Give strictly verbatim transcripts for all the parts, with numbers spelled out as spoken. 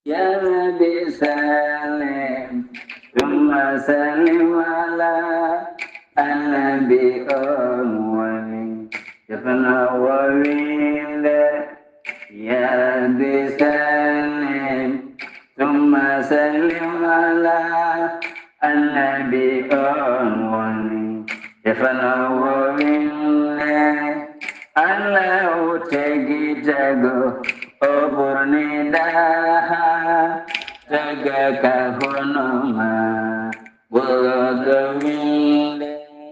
يا ربي سلم ثم سلم على النبي أول. Defna wowinde, ya Rabbi sallim, thumma sallim ala annabi on woni. Defna wowinde, Allahu tagi tago, o ɓurni daha, taga ka hono ma.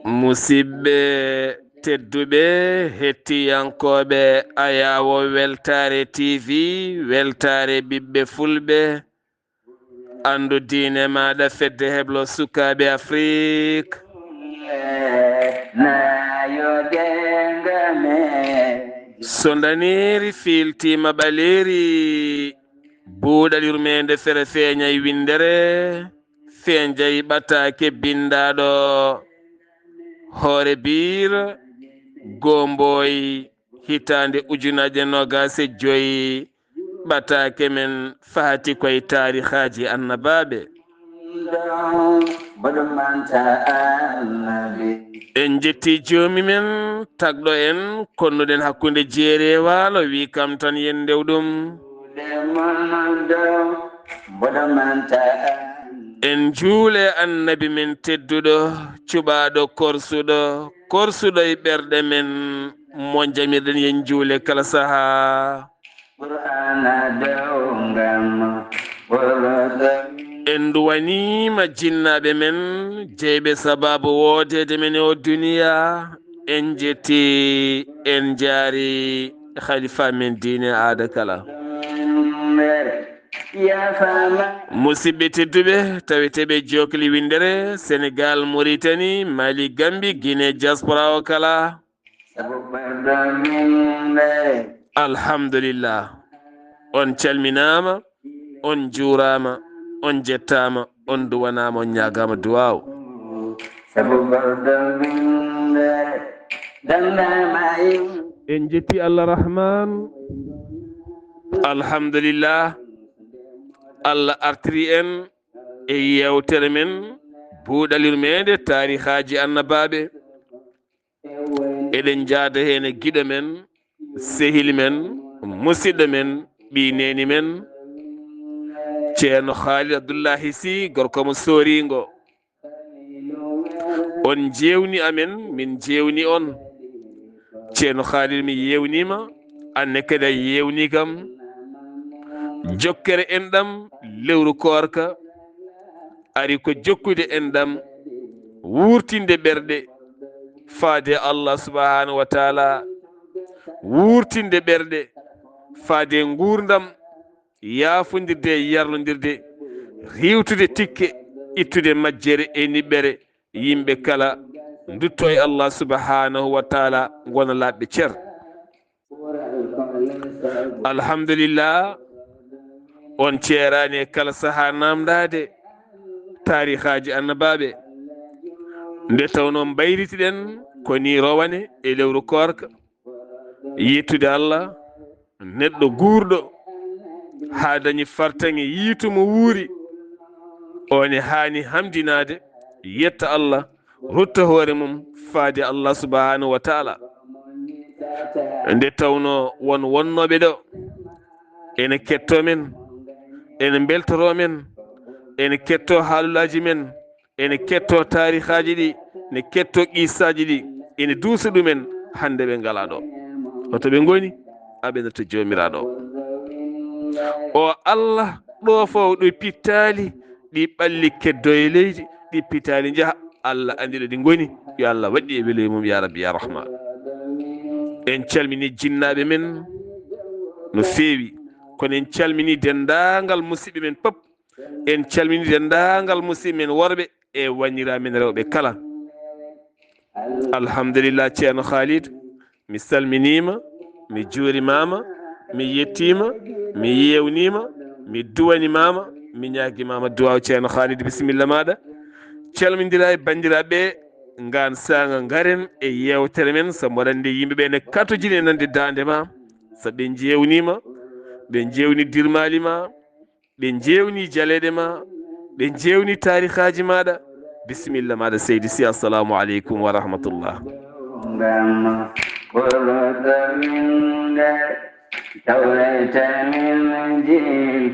Musidɓe tedduɓe, hettiyankooɓe Ayaawo Weltaare T V, Weltaare ɓiɓɓe Fulɓe, anndu diine maaɗa, fedde heblo sukaaɓe Afrik. So ndaneeri fiiltiima ɓaleeri, buuɗal yurmeende fere feeñay winndere, feeñay ɓataake binndaaɗo hoore biir, goombooy, hitaande ujunaaje noogaas e joy, ɓataake men fahati koye taarihaaji annabaaɓe. En njetti joomi men tagɗo en, konnuɗen hakkunde jeeri e waalo, wi kam tan yen ndew ɗum. En juule annabi men tedduɗo, cuɓaaɗo korsuɗo, korsuɗo e ɓerɗe men, mo jamirɗen yen juule kala sahaa. En duwaniima jinnaaɓe men, jeyɓe sabaabu woodeede men e o duniya. En njetti, en njaari khalifa men diine aada kala. Musidɓe tedduɓe, taweteeɓe jookli winndere, Senegal, Mauritanie, Mali, Gambie, Guinée, diaspora o kala. Alhamdulillah. On calminaama, on njuuraama, on njettaama, on duwanaama, on ñaagaama duwaaw. En njetti Allah Rahman. Alhamdulillah. Allah artiri en e yeewtere men, buuɗal yurmeende taarihaaji annabaaɓe. Eɗen njaada heen e giɗo men, sehil men, musidɗo men, ɓii neeni men, Ceerno Khalid Abdullahi Sy, gorko mo sooriingo. On njeewni amen, min njeewni on. Ceerno Khalid, mi yeewniima, aan ne kadi a yeewni kam. Jokkere enɗam lewru koorka ari ko jokkude enɗam, wuurtinde ɓerɗe faade Allah subhanahu wa taala, wuurtinde ɓerɗe faade nguurndam, yaafondirde e yarlondirde, riiwtude tikke, ittude majjere e niɓɓere, yimɓe kala ndutto e Allah subhanahu wa taala, ngona laaɓɓe cer. Alhamdulillah, on ceeraani e kala sahaa naamndaade taarihaaji annabaaɓe. Nde tawnoo mbayritiɗen ko nii rowane e lewru koorka, yettude Allah, neɗɗo guurɗo haa dañi fartaŋŋe, yiitu mo wuuri, o ne haani hamdinaade, yetta Allah, rutta hoore mum faade Allah subhanahu wa taala. Nde tawnoo won wonnooɓe ɗo, ene kettoo men, ene mbeltoroo men, ene kettoo haalulaaji men, ene kettoo taarihaaji ɗi, ne kettoo qissaaji ɗi, ene duusa ɗumen, hannde ɓe ngalaa ɗo. Hoto ɓe ngoni? Aɓe natti Joomiraaɗo. O Allah ɗoofoowo ɗo pittaali, ɗi ɓalli keddoo e leydi, ɗi pittaali njaha. Allah anndi ɗo ɗi ngoni. Yo Allah waɗɗi e weloye mum, ya Rabbi, ya Rahman. En calmini jinnaaɓe men no feewi, kono en calmini denndaangal musidɓe men pop. En calmini denndaangal musidɓe men worɓe e wanniraaɓe men rewɓe kala. Alhamdulillah, Ceerno Khalid, mi salminiima, mi juurimaama, mi yettiima, mi yeewniima, mi duwanimaama, mi ñaagimaama duwaaw. Ceerno Khalid, bisimilla maaɗa. Calmindira e banndiraaɓe, ngaan saanga ngaren e yeewtere men, sabu mboɗo anndi yimɓe ɓe ne katojini e nande daande ma, sabu ɓe njeewniima, ɓe njeewni dirmaali ma, ɓe njeewni jaleeɗe ma, ɓe njeewni taarihaaji maaɗa. Bisimilla maaɗa, Seydi Sy. Assalamu aleykum wa rahmatullah. Tawreeta min Injiil,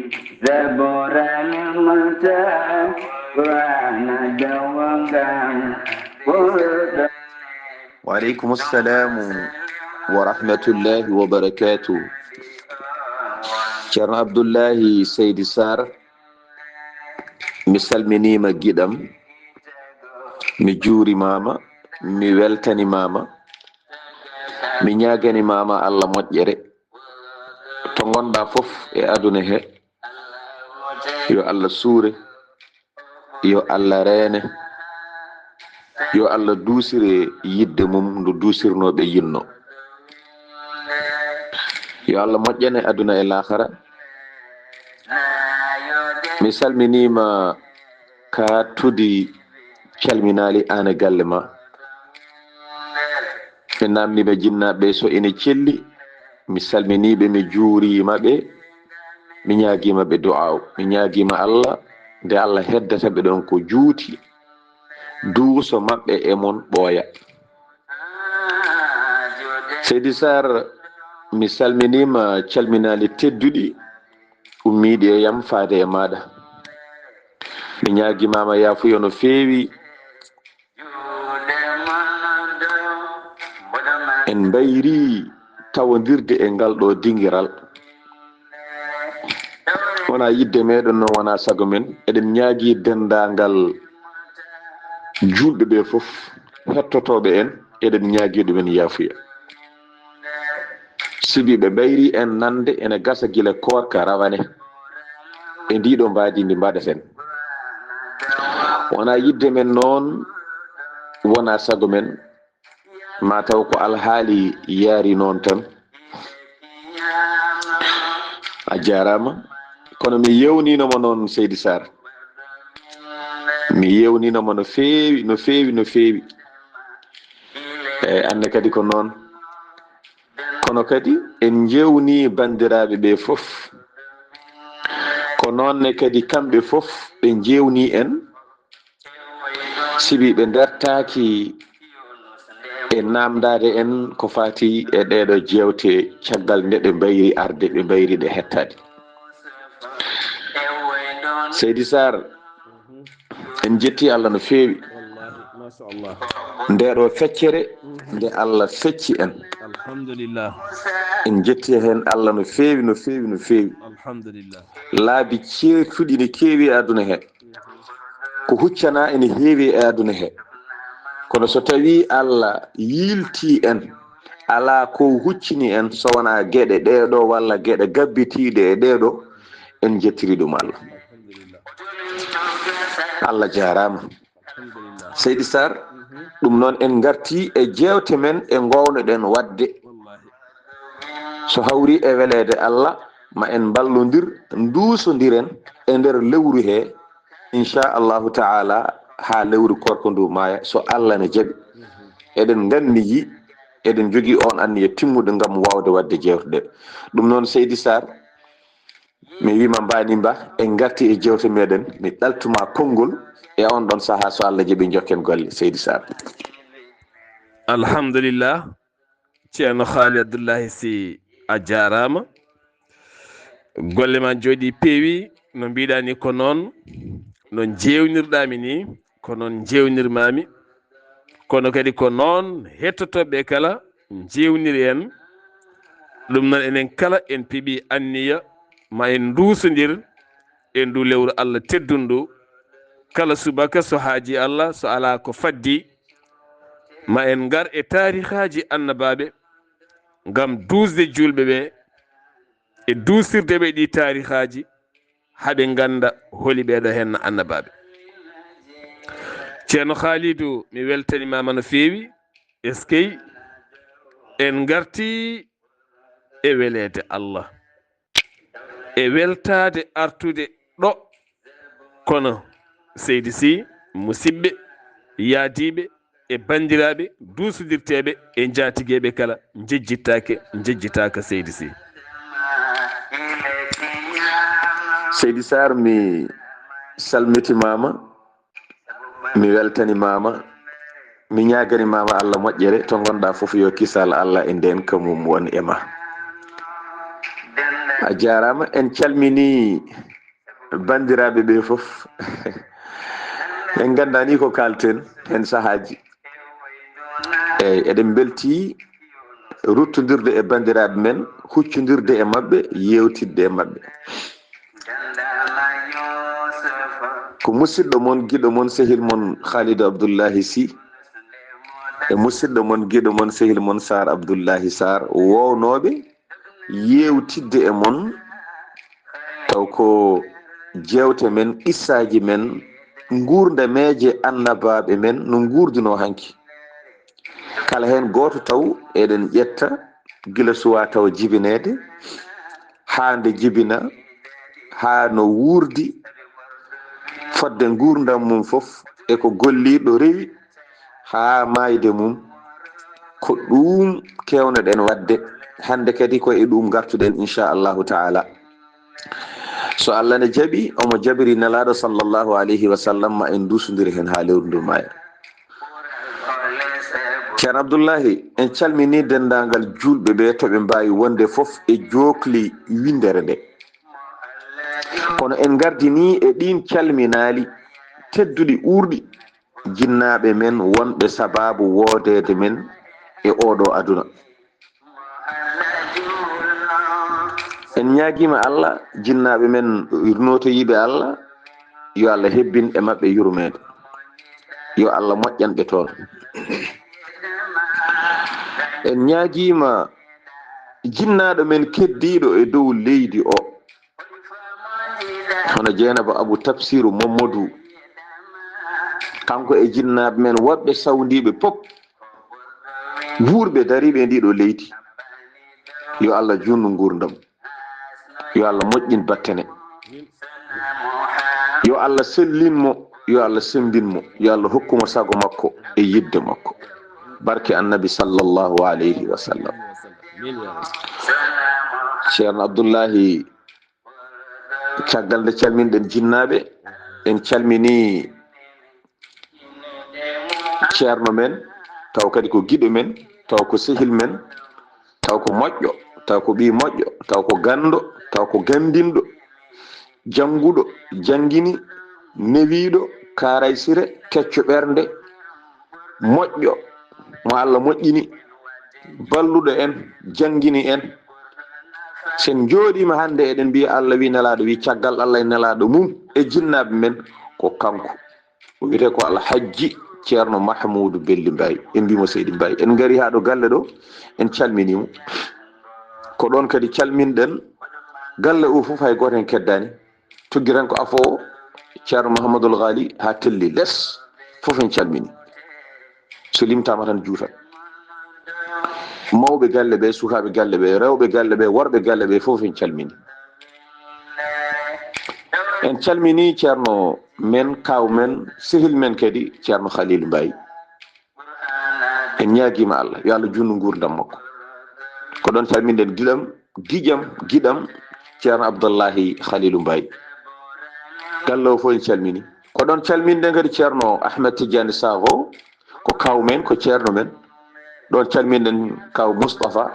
Zabuura min Murtal, Qur'aana dawangam, Qur'aan. Wa aleykum assalamu wa rahmatullahi wa barakatuh. Ceerno Abdullahi Seydi Sarr, mi salminiima giɗam, mi juurimaama, mi weltanimaama, mi ñaganimaama Allah moƴƴere. To ngonɗa fof e aduna he, yo Allah suure, yo Allah reene, yo Allah duusire yidde mum no duusirno ɓe yinno. Yo Allah moƴƴane aduna e laakara. Mi salminiima ka tudi calminaali aan e galle ma. Mi namnima jinnaaɓe so ene celli. Mi salminiiɓe, mi juuriima ɓe, mi ñaagiima ɓe du'aaw. Mi ñaagiima Allah, nde Allah heddata ɓe ɗon ko juuti, duuso maɓɓe e mon ɓooya. Seydi Sarr, mi salminiima calminaali tedduɗi ummiiɗi e yam faade e maaɗa. Mi ñaagimaama yaafuya no feewi. En mbayri tawondirde e ngal ɗo dingiral. Wona yidde meɗen noon, wona sago men. Eɗen ñaagi denndaangal juulɓe ɓe fof, hettotooɓe en, eɗen ñaagi ɗumen yaafuya. Sibi ɓe mbayri en nande, ene gasa gila koorka rawane e ndiɗo mbaadi ndi mbaɗaten. Wona yidde men noon, wona sago men, ma taw ko alhaali yaari noon tan. A jaaraama, kono mi yewnino ma noon, Seydi Sarr. Mi yewnino ma no feewi, no feewi, no feewi. Eyi, aan ne kadi ko noon. Kono kadi en njeewni banndiraaɓe ɓe fof. Ko noon ne kadi kamɓe fof ɓe njeewni en, sibi ɓe ndartaaki e naamndaade en ko faati e ɗeeɗo jeewte, caggal nde ɓe mbayri arde, ɓe mbayri ɗe hettaade. Seydi Sarr, en njetti Allah no feewi. Wallahi, machallah. Nde ɗo feccere, nde Allah fecci en. Alhamdulillah. En njetti heen Allah no feewi, no feewi, no feewi. Alhamdulillah. Laabi ceertuɗi ne keewi e aduna he. Ko huccana ene heewi e aduna he. Kono so tawi Allah yiilti en, alaa ko huccini en so wonaa geɗe ɗeeɗo walla geɗe gabbitiiɗe e ɗeeɗo, en njettiri ɗum Allah. Allah jaaraama. Seydi Sarr, ɗum noon en ngarti e jeewte men e ngownoɗen waɗde. So hawri e weleede Allah, ma en mballondir, nduusondiren e nder lewru he, inchallahu taala, haa lewru koorko ndu maaya, so Allah ne jaɓi. Eɗen nganndi yi, eɗen jogii oon anniya timmuɗo ngam waawde waɗde jeewte ɗe. Ɗum noon, Seydi Sarr, mi wiima Mbani Mba, en ngarti e jeewte meɗen, mi ɗaltuma konngol e on ɗon sahaa, so Allah jaɓi, njokken golle, Seydi Sarr. Alhamdulillah, Ceerno Haali Abdullahi Sy, a jaaraama. Golle ma njooɗi peewi, no mbiɗa ni ko noon, no njeewnirɗami ni, ko noon njeewnirmami. Kono kadi ko noon hettotooɓe kala njeewniri en. Ɗum noon enen kala en piɓi anniya ma en nduusondir e ndu lewru Allah teddundu. Kala subaka so haaji Allah, so alaa ko faddi, ma en ngar e taarihaaji annabaaɓe ngam duusde juulɓe ɓe e duusirde ɓe ɗi taarihaaji, haa ɓe ngannda holi ɓeeɗo heen annabaaɓe. Ceerno Khalidou, mi weltanimaama no feewi. Eskey, en ngarti e weleede Allah, e weltaade artude ɗo. Kono, Seydi Sy, musidɓe, yaadiiɓe, e banndiraaɓe duusodirteeɓe e njaatigeeɓe kala, njejjittaake, njejjitaaka, Seydi Sy. Seydi Sarr, mi salmitimaama, mi weltanimaama, mi ñaaganimaama Allah moƴƴere, to ngonɗaa fof yo kisal Allah e ndeenka mum won e ma. A jaaraama, en calminii banndiraaɓe ɓe fof. En nganndaa ni ko kaalten heen sahaaji. Eey, eɗen mbeltii ruttondirde e banndiraaɓe men, huccondirde e maɓɓe, yeewtidde e maɓɓe. Ko musidɗo mon, giɗo mon, sehil mon Khalidou Abdoullahi Sy, e musidɗo mon, giɗo mon, sehil mon Sarr Abdoullahi Sarr, wownooɓe yeewtidde e mon, taw ko jeewte men, qissaaji men, nguurdameeje annabaaɓe men no nguurdunoo hanki. Kala heen gooto taw eɗen ƴetta gila suwaa tawa jibineede, haa nde jibina, haa no wuurdi, fodde nguurndam mum fof e ko golliiɗo rewi haa maayde mum. Ko ɗum keewnoɗen waɗde hannde kadi, ko e ɗum ngartuɗen, inchallahu taala. So Allah ne jaɓi, omo jaɓiri Nelaaɗo sallallahu alayhi wa sallam, ma en nduusondir heen haa lewru ndu maaya. Ceerno Abdullahi, en calminii denndaangal juulɓe ɓe to ɓe mbaawi wonde fof e jookli winndere nde. Kono en ngardinii e ɗiin calminaali tedduɗi uurɗi jinnaaɓe men wonɓe sabaabu woodeede men e ooɗo aduna. En ñaagiima Allah, jinnaaɓe men nootoyiiɓe Allah, yo Allah hebbin e maɓɓe yurmeende. Yo Allah moƴƴan ɓe toon. En ñaagiima jinnaaɗo men keddiiɗo e dow leydi o, hono Jeynaba Abu Tafsiru Mamadou, kanko e jinnaaɓe men woɗɓe sawndiiɓe pop, wuurɓe dariiɓe e ndiɗo leydi. Yo Allah juutnu nguurndam. Yo Allah moƴƴin battane. Yo Allah sellin mo, yo Allah semmbin mo, yo Allah hokku mo sago makko e yiɗde makko. Barke Annabi sallallahu alayhi wa sallam. Ceerno Abdullahi, caggal nde calminɗen jinnaaɓe, en calminii ceerno men, taw kadi ko giɗo men, taw ko sehil men, taw ko moƴƴo, taw ko ɓii moƴƴo, taw ko ganndo, taw ko ganndinɗo, jannguɗo, janngini, newiiɗo, kaaraysire, kecco ɓernde, moƴƴo, mo Allah moƴƴini, balluɗo en, janngini en. Sen njooɗiima hannde, eɗen mbiya Allah wi, Nelaaɗo wi, caggal Allah e Nelaaɗo mum e jinnaaɓe men ko kanko. O wiyetee ko Alhajji Ceerno Mahmuudu Belli Mbaay. En mbii mo Seydi Mbaay. En ngarii haa ɗo galle ɗo, en calminii mo. Ko ɗoon kadi calminɗen galle o fof, hay gooto heen keddaani. Tuggiren ko afo o, Ceerno Mahamadul Ghali, haa telli les, fof en calminii. So limtaama tan juutat. Mawɓe galle ɓe, sukaaɓe galle ɓe, rewɓe galle ɓe, worɓe galle ɓe, fof en calminii. En calminii ceerno men, kaaw men, sehil men kadi, Ceerno Khalilu Mbaye. En ñaagiima Allah, yo Allah juutnu nguurndam makko. Ko ɗoon calminɗen giɗam, giƴam, giɗam, Ceerno Abdullahi Khalilu Mbaye. Galle o fof en calminii. Ko ɗoon calminɗen kadi Ceerno Ahmed Tidiane Sakho, ko kaaw men, ko ceerno men. Ɗoon calminɗen kaaw Moustapha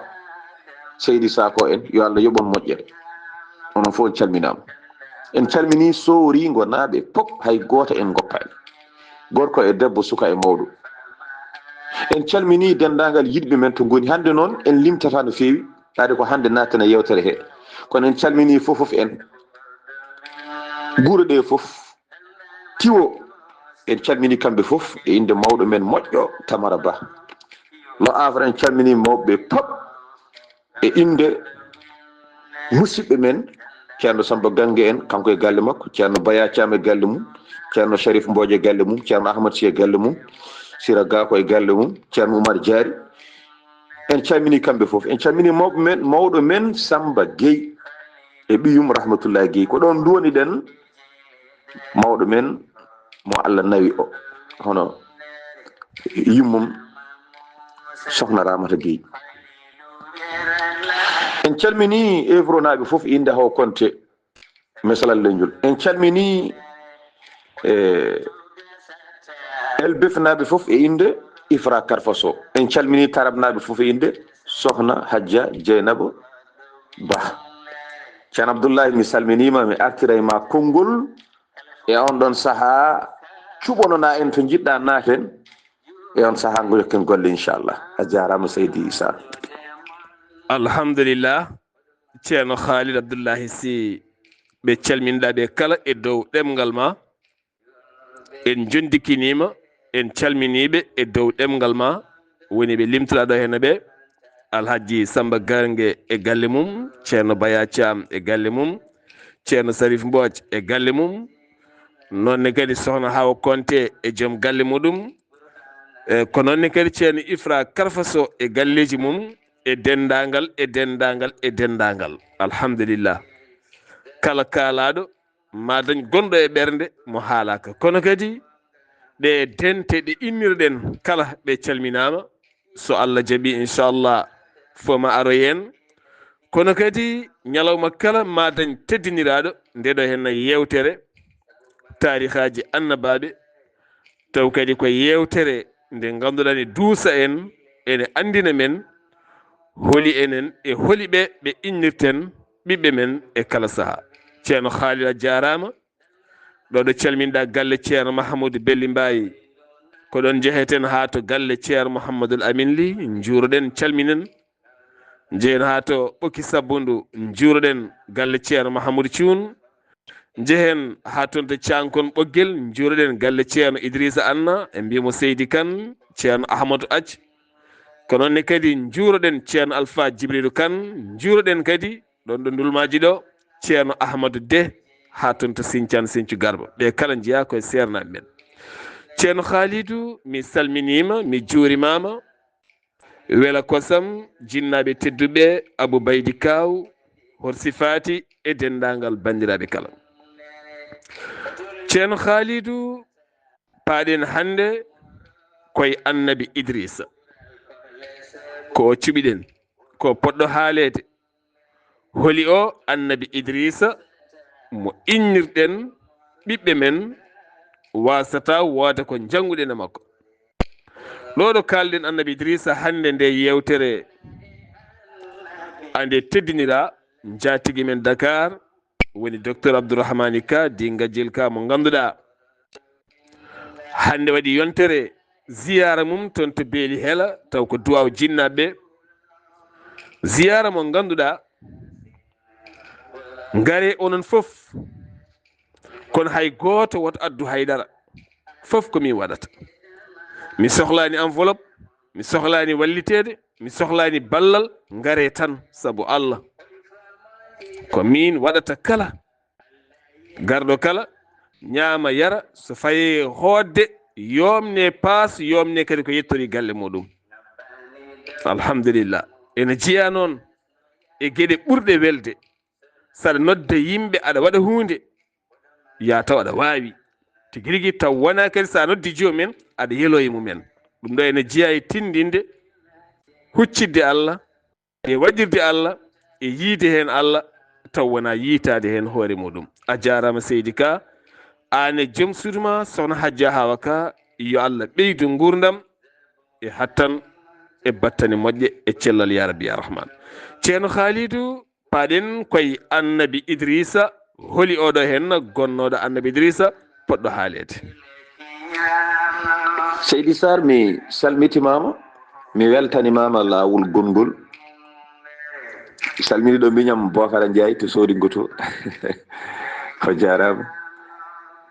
Seydi Sakho en, yo Allah yoɓ on moƴƴere. Onon fof on calminaama. En calminii Sooringo naaɓe pop, hay gooto en ngoppaani. Gorko e debbo, suka e mawɗo. En calminii denndaangal yiɗɓe men to ngoni. Hannde noon en limtataa no feewi, ɓayde ko hannde naatana yeewtere he. Kono en calminii fof fof en. Gure ɗe fof. Tiwo, en calminii kamɓe fof e innde mawɗo men moƴƴo Tamara Ba. Lo Havre, en calminii mawɓe pop e innde musidɓe men, Ceerno Samba Gange en, kanko e galle makko, Ceerno Baya Thiam e galle mum, Ceerno Sharif Mbodj e galle mum, Ceerno Ahmad Sy e galle mum, Sira Gako e galle mum, Ceerno Oumar Diary. En calminii kamɓe fof. En calminii mawɓe men, mawɗo men Samba Gueye e ɓiyum Rahmatullahi Gueye. Ko ɗoon nduwoniɗen mawɗo men mo Allah nawi o, hono yummum Sokhna Ramata Gueye. En calminii Évronaaɓe fof, innde Hawa Konte. Mesalal leydi njul. En calminii e Elbefnaaɓe fof e innde Ifra Karfa Sow. En calminii Tarabnaaɓe fof e innde Sohna Hajja Jeynaba Bah. Ceerno Abdullahi, mi salminiima, mi artiray ma konngol e on ɗon sahaa, cuɓononaa en to njiɗɗaa naaten e on sahaa ngo yokken golle, inchallah. A jaaraama, Seydi Issa. Alhamdulillah, Ceerno Khalid Abdullahi Sy, ɓe calminɗaa ɓe kala e dow ɗemngal ma. En njondikiniima, en calminiiɓe e dow ɗemngal ma, woni ɓe limtuɗaa ɗo heen ɓe, Alhaji Samba Garnge e galle mum, Ceerno Baya Thiam e galle mum, Ceerno Sarif Mbooc e galle mum, noon ne kadi Sohna Hawa Konte e joom galle muɗum, e ko noon ne kadi Ceerno Ifra Karfa Sow e galleeji mum, e denndaangal, e denndaangal, e denndaangal. Alhamdulillah. Kala kaalaaɗo, ma dañ gonɗo e ɓernde mo haalaaka. Kono kadi ɗe dente ɗe innirɗen kala ɓe calminaama. So Allah jaɓi, inchallah, fof ma aro heen. Kono kadi ñalawma kala ma dañ teddiniraaɗo nde ɗo heen yeewtere taarihaaji annabaaɓe. Taw kadi ko yeewtere nde ngannduɗaa ne duusa en, ene anndina men holi enen e holi ɓe ɓe innirten ɓiɓɓe men e kala sahaa. Ceerno Khalid, a jaaraama. Ɗo ɗo calminɗaa galle Ceerno Mahamoudou Belli Mbaye. Ko ɗon njeheten haa to galle Ceerno Mouhamadoul Amine Ly, njuuroɗen, calminen. Njehen haa to Ɓokki Sabbundu, njuuroɗen galle Ceerno Mahamoudou Thioune. Njehen haa toon to Cankon Ɓoggel, njuuroɗen galle Ceerno Idrissa Anna, en mbiyi mo Seydi Kane, Ceerno Ahmadou Ath. Ko noon ne kadi njuuroɗen Ceerno Alpha Djibrilu Kane, njuuroɗen kadi ɗon ɗo Ndulmaaji ɗo, Ceerno Ahmadou Deh, haa toon to Sinthiane Sinthiou Garba. Ɓe kala njeyaa koye seernaaɓe men. Ceerno Khalidou, mi salminiima, mi juurimaama. Wela kosam, jinnaaɓe tedduɓe, Abou Baydi Kaaw, Horsi Faati e denndaangal banndiraaɓe kala. Ceerno Khalidou, paaɗen hannde koye Annabi Idrissa. Ko o cuɓiɗen, ko poɗɗo haaleede. Holi o Annabi Idrissa mo innirɗen ɓiɓɓe men, waasata wooda ko njannguɗen e makko? Ɗo ɗo kaalɗen Annabi Idrissa hannde, nde yeewtere ande teddinira, njaatigi men Dakar, woni Docteur Abdourahmani Ka, di Ngajel Ka mo ngannduɗaa hannde waɗi yontere ziyaara mum toon to Beeli Hela, taw ko duwaaw jinnaaɓe. Ziyaara mo ngannduɗaa, ngare onon fof, kono hay gooto woto addu hay dara. Fof ko min waɗata. Mi sohlaani enveloppe, mi sohlaani walliteede, mi sohlaani ballal, ngare tan sabu Allah. Ko min waɗata kala. Garɗo kala, ñaama, yara, so faye hoodde, yoomne paas, yoomne kadi ko yettori galle muɗum. Alhamdulillah. Ene jeyaa noon e geɗe ɓurɗe welde. Saɗa nodda yimɓe, aɗa waɗa huunde, yaa taw aɗa waawi. Tigi rigi taw wonaa kadi sa noddi joomum en, aɗa yeloo e mum en. Ɗum ɗo ene jeyaa e tinndinde huccidde Allah, e waɗirde Allah, e yiyde heen Allah, taw wonaa yiytaade heen hoore muɗum. A jaaraama seydi Ka, aan e joom suudu ma, Sohna Hajja Hawa Ka, yo Allah ɓeydu nguurndam e hattan e battane moƴƴe e cellal, yaa Rabbi, yaa Rahmaan. Ceerno Khalidou, paaɗen koye Annabi Idrissa, holi oɗo heen gonnooɗo Annabi Idrissa, poɗɗo haaleede? Seydi Sarr, mi salmitimaama, mi weltanimaama laawol gonngol. Salmini ɗo miñam Bokara Ndiaye to Soodingo to. O jaaraama.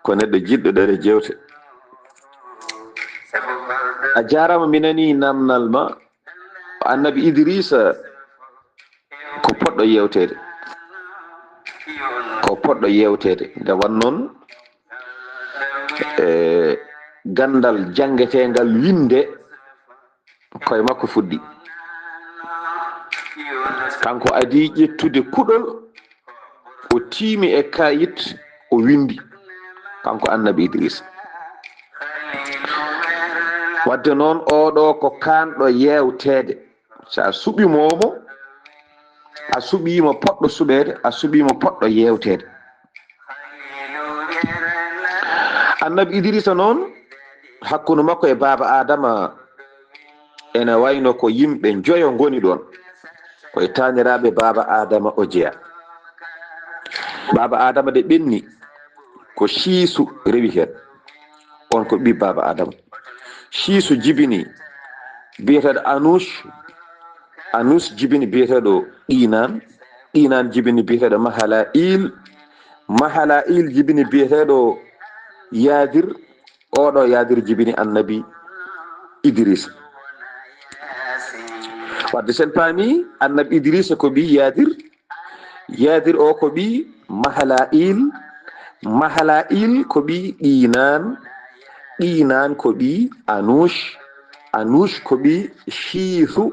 Ko neɗɗo jiɗɗo ɗeɗe jeewte. A jaaraama, mi nanii namnal ma. Annabi Idrissa ko poɗɗo yeewteede. Ko poɗɗo yeewteede. Nde wan noon, e, ganndal janngeteengal winnde koye makko fuɗɗi. Kanko adii ƴettude kuɗol, o tiimi e kayit, o winndi, kanko Annabi Idrissa. Wadde noon, oɗo ko kaanɗo yeewteede. So a suɓii mo, a suɓii mo poɗɗo suɓeede, a suɓii mo poɗɗo yeewteede. Annabi Idrisa noon, hakkunde makko e baaba Adama ene wayno ko yimɓe njoyo ngoni ɗoon. Koye taaniraaɓe baaba Adama o jeyaa. Baaba Adama de ɓenni, ko Siisu rewi heen. On ko ɓii baaba Adama. Siisu jibini biyeteeɗo Anuus. Anuus jibini biyeteeɗo Qiinaan. Qiinaan jibini biyeteeɗo Mahala'il. Mahala'il jibini biyeteeɗo Yaadir. Oɗo Yaadir jibini Annabi Idrisa. Wadde sen paami, Annabi Idrisa ko ɓii Yaadir. Yaadir o ko ɓii Mahala'il. Mahala'il ko ɓii Qiinaan. Qiinaan ko ɓii Anuus. Anuus ko ɓii Siisu.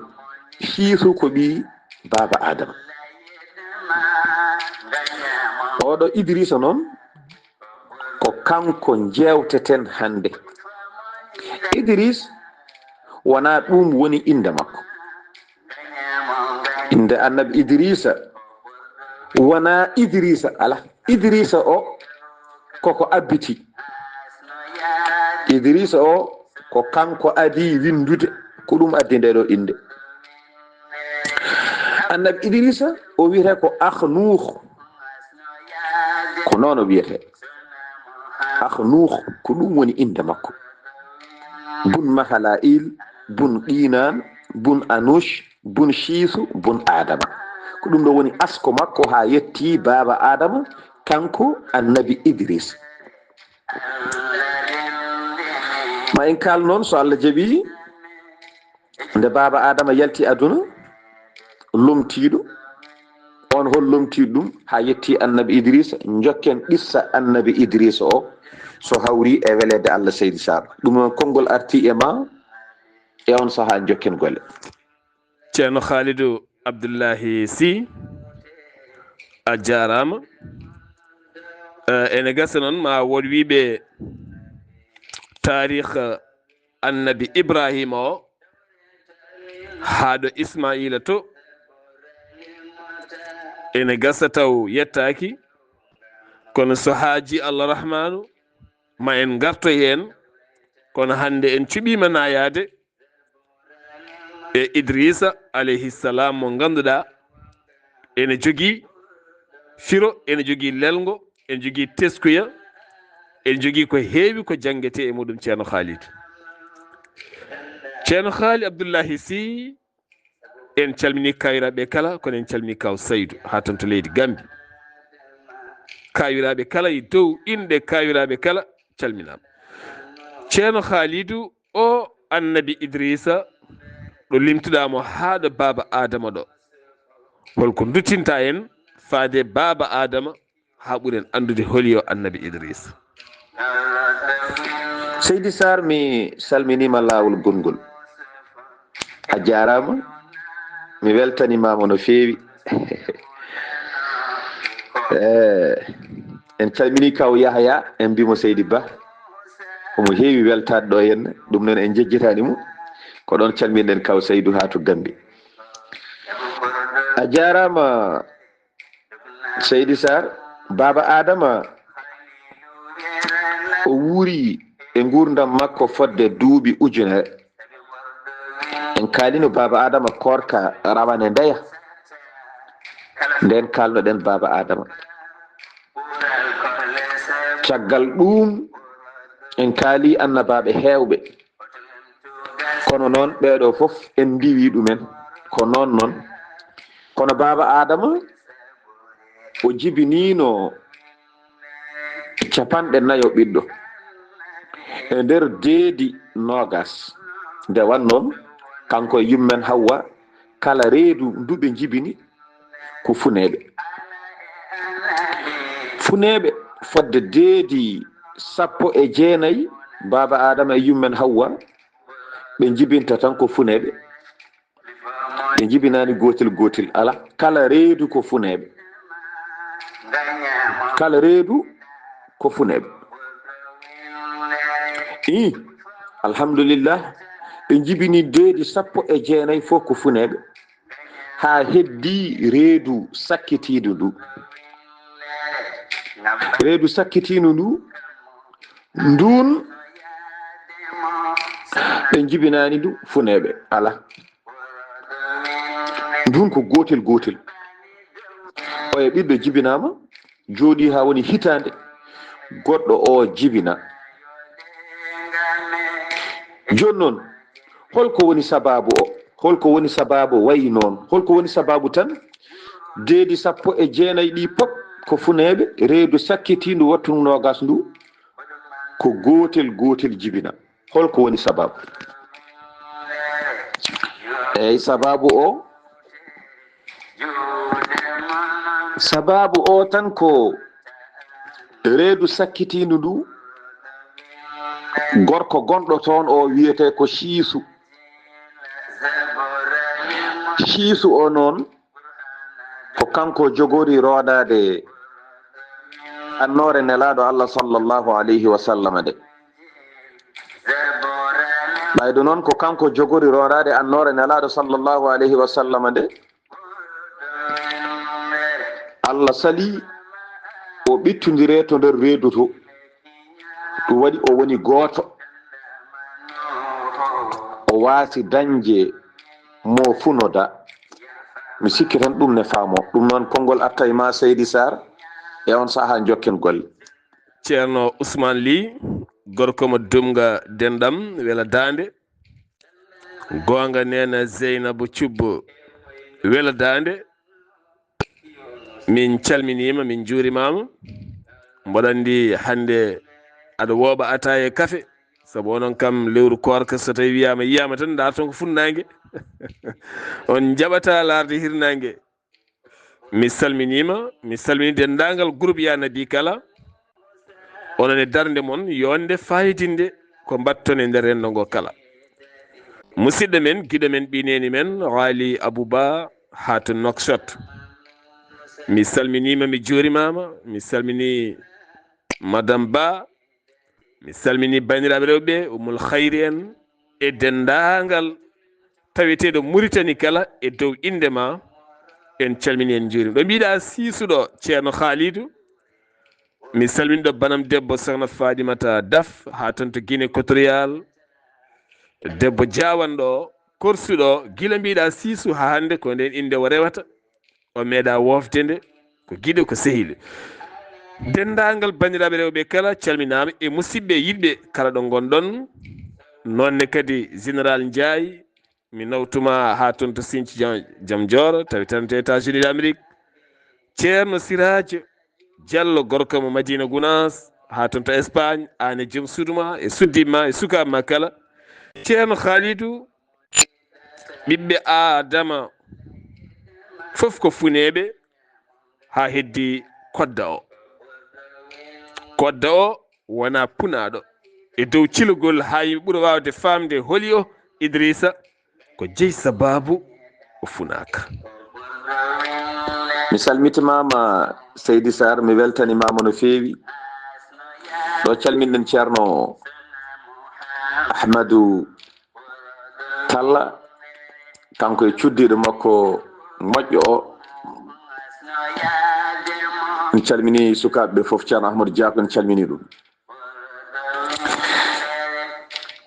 Siisu ko ɓii baaba Adama. Oɗo Idrisa noon, ko kanko njeewteten hannde. Idris, wonaa ɗum woni innde makko. Innde Annabi Idrisa wonaa Idrisa, alaa. Idrisa o, koko abbiti. Idrisa o, ko kanko adii winndude, ko ɗum addi nde ɗo innde. Annabi Idrisa, o wiyetee ko Akhnuukh. Ko noon o wiyetee. Akhnuukh, ko ɗum woni innde makko. Bun Mahala'il, bun Qiinaan, bun Anuus, bun Siisu, bun Adama. Ko ɗum ɗo woni asko makko haa yetti baaba Adama, kanko Annabi Idris. Ma en kaal noon, so Allah jaɓii, nde baaba Adama yalti aduna, lomtiiɗo, on hol lomtiiɗo ɗum, haa yetti Annabi Idrisa, njokken qissa Annabi Idrisa o, so hawri e weleede Allah, Seydi Saar. Ɗum noon, konngol arti e ma, e on sahaa njokken golle. Ceerno Khalidou Abdoulahi Sy, a jaaraama. Eh, ene gasa noon, ma wood wiiɓe taarikh Annabi Ibrahima o, haa ɗo Ismaila to, ene gasa taw yettaaki, kono so haaji Allah Rahmanu, ma en ngartoy heen, kono hannde en cuɓiima nayaade e Idrisa alayhi salam, mo ngannduɗaa ene jogii firo, ene jogii lelngo, ene jogii teskuya, ene jogii ko heewi ko janngetee e muɗum, Ceerno Khalid. Ceerno Khalid Abdoulahi Sy, en calminii kaawiraaɓe kala, kono en calminii Kaaw Saydu haa toon to leydi Gambi. Kaawiraaɓe kala e dow inɗe kaawiraaɓe kala calminaama. Ceerno Khalidou, o Annabi Idrisa, ɗo limtuɗaa mo haa ɗo baaba Adama ɗo, holko duttinta en faade baaba Adama haa ɓuren anndude holi o Annabi Idrisa? Seydi Sarr, mi salminiima laawol gongol. A jaaraama. Mi weltanimaama no feewi. Eh, en calminii Kaaw Yahaya, en mbii mo Seydi Ba. Omo heewi weltaade ɗo henne. Ɗum noon en njejjitaani mo. Ko ɗoon calminɗen Kaaw Saydu haa to Gambi. A jaaraama, Seydi Sarr. Baaba Adama, o wuuri e nguurndam makko fodde duuɓi ujunere. En kaalino Baaba Adama koorka rawane ndeya. Nden kaalnoɗen Baaba Adama. Caggal ɗum, en kaali annabaaɓe heewɓe. Kono noon, ɓeeɗo fof en ndiwi ɗumen. Ko noon noon. Kono Baaba Adama, o jibiniino capanɗe nayo ɓiɗɗo e nder deedi noogas. Nde wan noon, kanko e yummen Hawwa, kala reedu ndu ɓe njibini, ko funeeɓe. Funeeɓe fodde deedi sappo e jeenayi, Baaba Adama e yummen Hawwa, ɓe njibinta tan ko funeeɓe. Ɓe njibinaani gootel gootel, alaa. Kala reedu ko funeeɓe. Kala reedu ko funeeɓe. Ii, alhamdulillah, ɓe njibini deedi sappo e jeenayi fof ko funeeɓe. Haa heddii reedu sakkitiidu ndu. Reedu sakkitiindu ndu, Ndun ɓe jibinaani ndu funeeɓe, ala. Ndun ko gootel gootel. Oya ɓiɗɗo jibinaama, jooɗii haa woni hitaande, goɗɗo o jibina. Jooni noon, holko woni sabaabu o? Holko woni sabaabu wayi noon? Holko woni sabaabu tan? Deedi sappo e jeenayi ɗi pop ko funeeɓe, reedu sakkitiindu wattu noogas ndu ko gootel gootel jibina. Holko woni sabaabu? Eyi, sabaabu o, sabaabu o tan ko reedu sakkitiindu ndu, gorko gonɗo toon o wiyetee ko Siisu. Siisu o noon, ko kanko jogori roodaade annoore Nelaaɗo Allah sallallahu alayhi wa sallam nde. Ɓayde noon ko kanko jogori roodaade annoore Nelaaɗo sallallahu alayhi wa sallam nde, Allah sali o ɓittondire to nder reedu to. Ɗum waɗi o woni gooto. O waasi dañde mo funoda. Mi sikki tan ɗum ne faamo. Ɗum noon konngol atta e ma Seydi Sarr e on sahaa jokken golle. Ceerno Ousmane Ly, gorko mo Dumga Denɗam, wela daande. Goonga neena Zeynabu Cubbo, wela daande. Min calminiima, min njuurimaama. Mboɗo anndi hannde aɗa wooɓa ataaya e kafe, sabu onon kam lewru koorka so tawi wiyaama yiyaama tan, ndaar toon ko funnaange. On njaɓataa laarde hirnaange. Mi salminiima, mi salmini denndaangal groupe Ya Nabi kala. Onon e darnde mon yonde fayidinde ko mbaɗton e nder renndo ngo kala. Musidɗo men, giɗo men, ɓineeni men, Waali Abou Ba haa to Nouakchott. Mi salminiima, mi juurimaama, mi salmini Madame Ba, mi salmini banndiraaɓe rewɓe, Ummul Khayri en, e denndaangal taweteeɗo Muritani kala e dow innde ma, en calmini, en njuurima. Ɗo mbiɗa Siisuɗo, Ceerno Khalidou, mi salmini ɗo banam debbo, Sokhna Fadimata Daf, haa toon to Guinée Équatoriale, debbo jaawanɗo, korsuɗo, gila mbiɗa Siisu haa hannde ko nden innde o rewata. O meeɗa wofde nde, ko giɗo, ko sehil. Denndaangal banndiraaɓe rewɓe kala calminaama, e musidɓe, yiɗɓe kala ɗo ngonɗon. Noon ne kadi Général Ndiaye, mi nawtuma haa toon to Sinci Jam, Jam Jooro, tawi tan to États-Unis d'Amérique. Ceerno Siraajo Diallo, gorko mo Madina Gunaas, haa toon to Espagne, aan e joom suudu ma, e suddiiɓe ma, e sukaaɓe ma kala. Ceerno Khalidou, ɓiɓɓe Aadama fof ko funeeɓe, haa heddi kodda o. Kodda o wona punaaɗo. E dow cilogol, haa yimɓe ɓura waawde faamde holi o, Idrissa, ko jeyi sabaabu o funaaka. Mi salmitimaama, Seydi Sarr, mi weltanimaama no feewi. Ɗo calminɗen Ceerno Ahmadu Talla, kanko e cuddiiɗo makko moƴƴo o. En calmini sukaaɓe ɓe fof, Ceerno Ahmadu Diack, en calmini ɗum.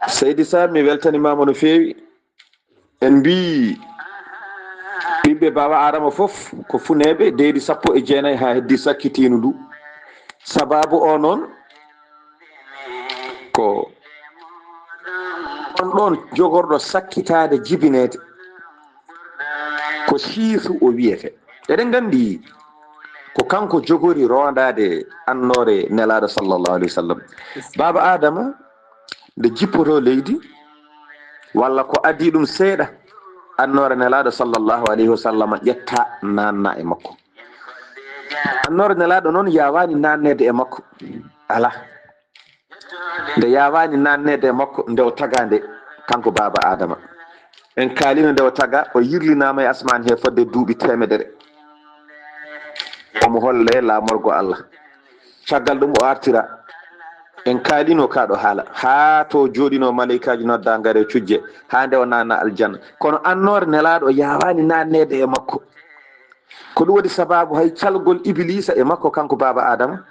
Seydi Sarr, mi weltanimaama no feewi. En mbii ɓiɓɓe Baaba Aadama fof ko funeeɓe, deedi sappo e jeenayi haa heddi sakkitiindu ndu. Sabaabu o noon ko on ɗon jogorɗo sakkitaade jibineede, ko Siisu o wiyete. Eɗen nganndi ko kanko jogori roondaade annoore Nelaaɗo sallallahu alayhi wa sallam. Baaba Aadama nde jippoto leydi, walla ko adii ɗum seeɗa, annoore Nelaaɗo sallallahu alayhi wa sallam ƴetta naanna e makko. Annoore Nelaaɗo noon yaawaani naanneede e makko. Alaa. Nde yaawaani naanneede e makko, nde o tagaa nde, kanko Baaba Aadama. En kaalino nde o tagaa, o yirlinaama e asmaan he fodde duuɓi teemedere. Omo holle laamorgo Allah. Caggal ɗum o artira. En kaalino kaa ɗo haala. Haa to jooɗino maleykaaji nodda ngare cujje. Haa nde o naana aljanna. Kono annoore Nelaaɗo yaawaani naanneede e makko. Ko ɗum waɗi sabaabu hay calgol Ibiliisa e makko kanko Baaba Aadama.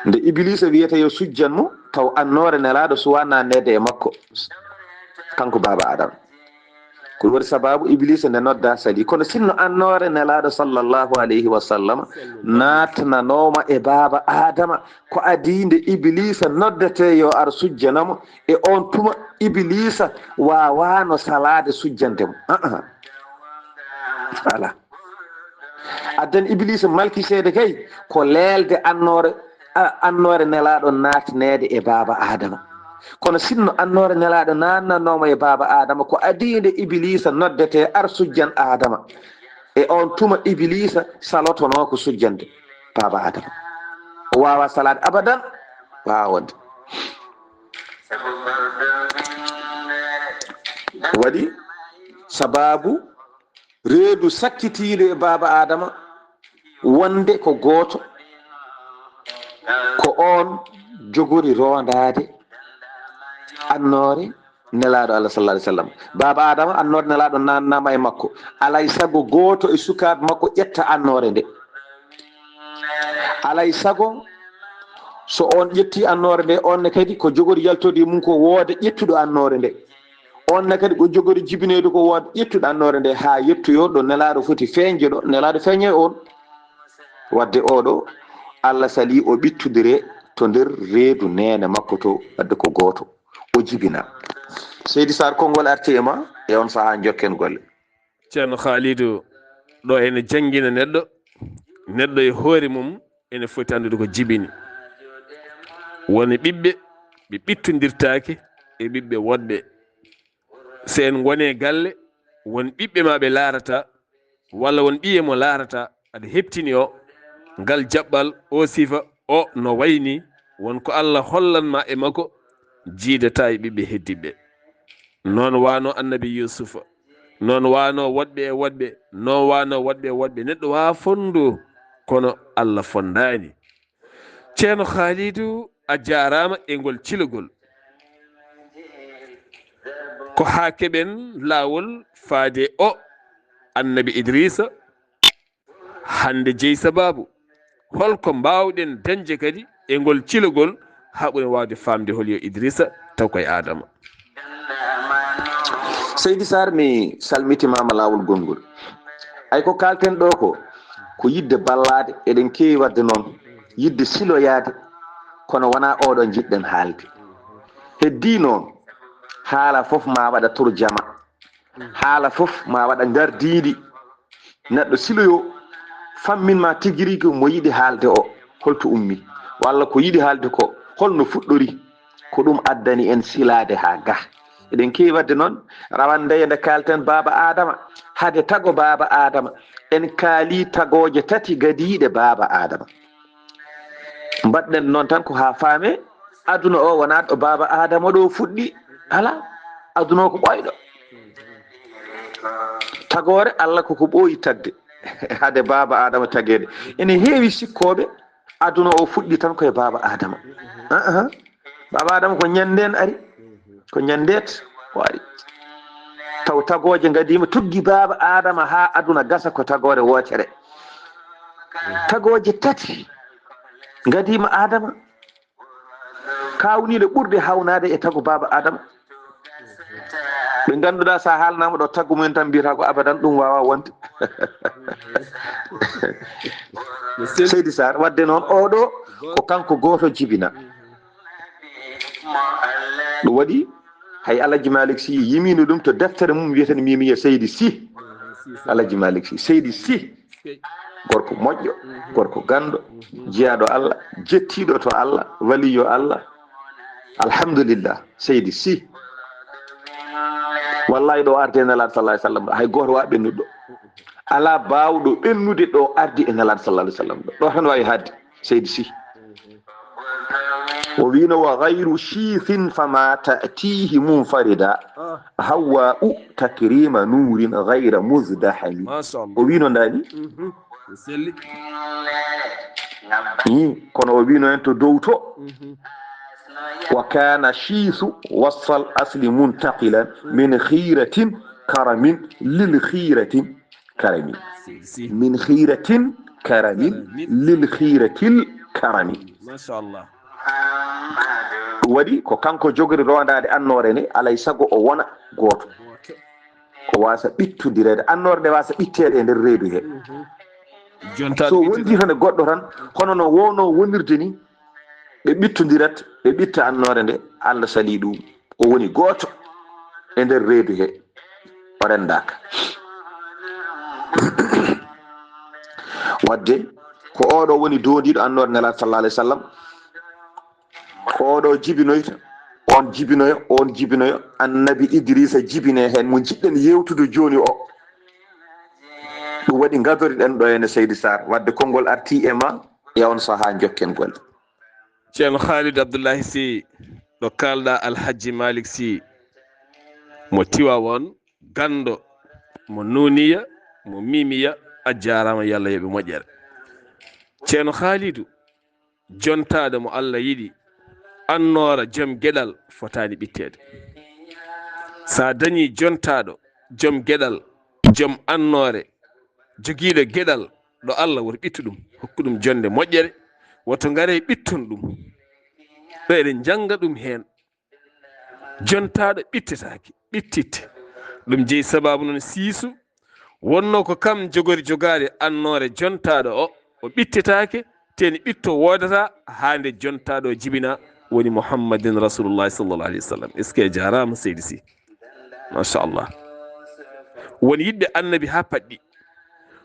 Nde Ibiliisa wiyata yo sujjan mo, taw annoore Nelaaɗo suwaa naatneede e makko, kanko baaba Aadama. Ko ɗum waɗi sabaabu Ibiliisa nde nodda sali. Kono sinno annoore Nelaaɗo sallallahu alayhi wa sallam naatnanooma e baaba Aadama, ko adii nde Ibiliisa noddetee yo ar sujjana mo, e oon tuma Ibiliisa waawaano salaade sujjande mo. Aa, alaa. Addan Ibiliisa malkiseede kay ko leelde annoore, a-, annoore Nelaaɗo naatneede e baaba Aadama. Kono sinno annoore Nelaaɗo naatnanooma e baaba Aadama, ko adii nde Ibiliisa noddetee ar sujjan Aadama. E oon tuma Ibiliisa salotonoo ko sujjande baaba Aadama. O waawaa salaade abadan, waawaa wonde. Waɗi sabaabu reedu sakkitiiɗo e baaba Aadama wonde ko gooto, ko oon jogori roondaade annoore Nelaaɗo Allah sallallahu alaihi wasallam. Baaba Aadama, annoore Nelaaɗo naatnaama e makko. Alay sago gooto e sukaaɓe makko ƴetta annoore nde. Alay sago so oon ƴettii annoore nde, oon ne kadi ko jogori yaltorde e mum ko wooda ƴettuɗo annoore nde. Oon ne kadi ko jogori jibineede ko wooda ƴettuɗo annoore nde haa yettoyoo ɗo Nelaaɗo foti feeñde ɗo, Nelaaɗo feeña e oon. Wadde oo ɗo, Allah salii o ɓittondire to nder reedu neene makko to, wadde ko gooto, o jibina. Seydi Sarr, konngol arti e ma, e oon sahaa njokken golle. Ceerno Khalidou, ɗo ene janngina neɗɗo, neɗɗo e hoore mum ene foti anndude ko jibini. Won e ɓiɓɓe ɓe ɓittondirtaake e ɓiɓɓe woɗɓe. So en ngoni e galle, won ɓiɓɓe ma ɓe laarata, walla won ɓiye mo laarata, aɗa heɓtini o ngal jaɓɓal, o sifa, o no wayni, won ko Allah hollan ma e makko, jiidata e ɓiɓɓe heddiɓe. Noon wano Annabi Yusufa, noon wano woɗɓe e woɗɓe, noon wano woɗɓe e woɗɓe. Neɗɗo waawa fonndo, kono Allah fonndaani. Ceerno Khalidou, a jaaraama e ngol cilogol. Ko haa keɓen laawol faade o Annabi Idrisa, hannde jeyi sabaabu. Holko mbaawɗen dañde kadi e ngol cilogol haa ɓuri waawde faamde hol yo Idrisa taw koye Aadama? Seydi Sarr, mi salmitimaama laawol gonngol. Ay ko kaalten ɗo ko, ko yiɗde ballaade, eɗen keewi waɗde noon, yiɗde siloyaade, kono wonaa oɗo njiɗɗen haalde. Heddii noon, haala fof ma waɗa turjama, haala fof ma waɗa ngardiindi. Neɗɗo siloyo, fammin ma tigi rigi mo yiɗi haalde o, holto ummi, walla ko yiɗi haalde ko, holno fuɗɗori. Ko ɗum addani en silaade haa ga. Eɗen keewi waɗde noon, rawande nde kaalten baaba Aadama, hade tago baaba Aadama, en kaali tagooje tati gadiiɗe baaba Aadama. Mbaɗɗen noon tan ko haa faame, aduna o wonaa ɗo baaba Aadama ɗo fuɗɗi. Alaa, aduna o ko ɓooyɗo. Tagoore Allah ko ko ɓooyi tagde. Hade baaba Aadama tageede. Ene heewi sikkooɓe aduna o fuɗɗi tan koye baaba Aadama. Aa, baaba Aadama ko ñanndeen ari, ko ñanndeet o ari. Taw tagooje ngadiima tuggi baaba Aadama haa aduna gasa ko tagoore wootere. Tagooje tati ngadiima Aadama, kawniiɗe ɓurɗe hawnaade e tago baaba Aadama. Ɓe ngannduɗaa, so a haalnaama ɗo tago mumen tan, mbiyata ko abadan ɗum waawaa wonde. Seydi Sarr, waɗde noon, oɗo ko kanko gooto jibina. Ɗum waɗi hay Alhaji Malick Sy yimiino ɗum to deftere mum wiyeten Mimiya, Seydi Sy. Alhaji Malick Sy, Seydi Sy. Gorko moƴƴo, gorko ganndo, jiyaaɗo Allah, jettiiɗo to Allah, waliyo Allah. Alhamdulillah, Seydi Sy. Wallahi, ɗo arde e Nelaaɗo sallallahu alaihi wasallam ɗo, hay gooto waawaa ɓennude ɗo. Alaa baawɗo ɓennude ɗo ardi e Nelaaɗo sallallahu alaihi wasallam ɗo. Ɗo tan waawi haadde, Seydi Sy. O wiino: "Wa ghayru shiithin fama ta'tihi munfarida, hawwa'u takrima nurin ghayra muzdahami." Masha Allah. O wiino ndaani? Mhm. O selli. Ii, kono o wiino en to dow to. Mhm. "Wa kana shiithu wasfal asli muntaqilan min khiratin karamin lil khiratin karami." Si, si. "Min khiratin karamin lil khiratil karami." Machallah. Ɗum waɗi ko kanko jogori rondaade annoore nde, alay sago o wona gooto. O waasa ɓittondireede, annoore nde waasa ɓitteede e nder reedu he. Jontaade So ɓittude. Wondirat e goɗɗo tan, hono no wowno wonirde ni, ɓe ɓittondirat, ɓe ɓitta annoore nde, Allah salii ɗum. O woni gooto e nder reedu he, o renndaaka. Waɗde ko oɗo woni doondiiɗo annoore Nelaaɗo sallallahu alayhi wa sallam, ko oɗo jibinoyta, on jibinoyo, on jibinoyo, Annabi Idrisa jibine heen mo njiɗɗen yewtude jooni o. Ɗum waɗi ngadoriɗen ɗo ene Seydi Sarr, waɗde konngol arti e ma e on sahaa njokken golle. Ceerno Khalid Abdullahi Sy, ɗo kaalɗa Alhaji Malik Sy, mo Tiwaawoon, ganndo, mo Nuuniya, mo Miimiya, a jaaraama, yo Allah yoɓe moƴƴere. Ceerno Khalidou, jontaaɗo mo Allah yiɗi, annoora joom geɗal fotaani ɓitteede. So a dañii jontaaɗo joom geɗal, joom annoore, jogiiɗo geɗal ɗo Allah, woto ɓittu ɗum, hokku ɗum jonnde moƴƴere, woto ngare ɓittun ɗum. Ɗo eɗen njannga ɗum heen. Jontaaɗo ɓittetaake, ɓittitte. Ɗum jeyi sabaabu noon siisu wonnoo ko kam jogori jogaade annoore jontaaɗo o, o ɓittetaake, teeni ɓitto woodata haa nde jontaaɗo o jibina, woni Muhammadin Rasulullahi sallallahu alayhi wa sallam. Est-ce que jaaraama Seydi Sy? Machallah. Won yiɗɓe Annabi haa paɗɗi.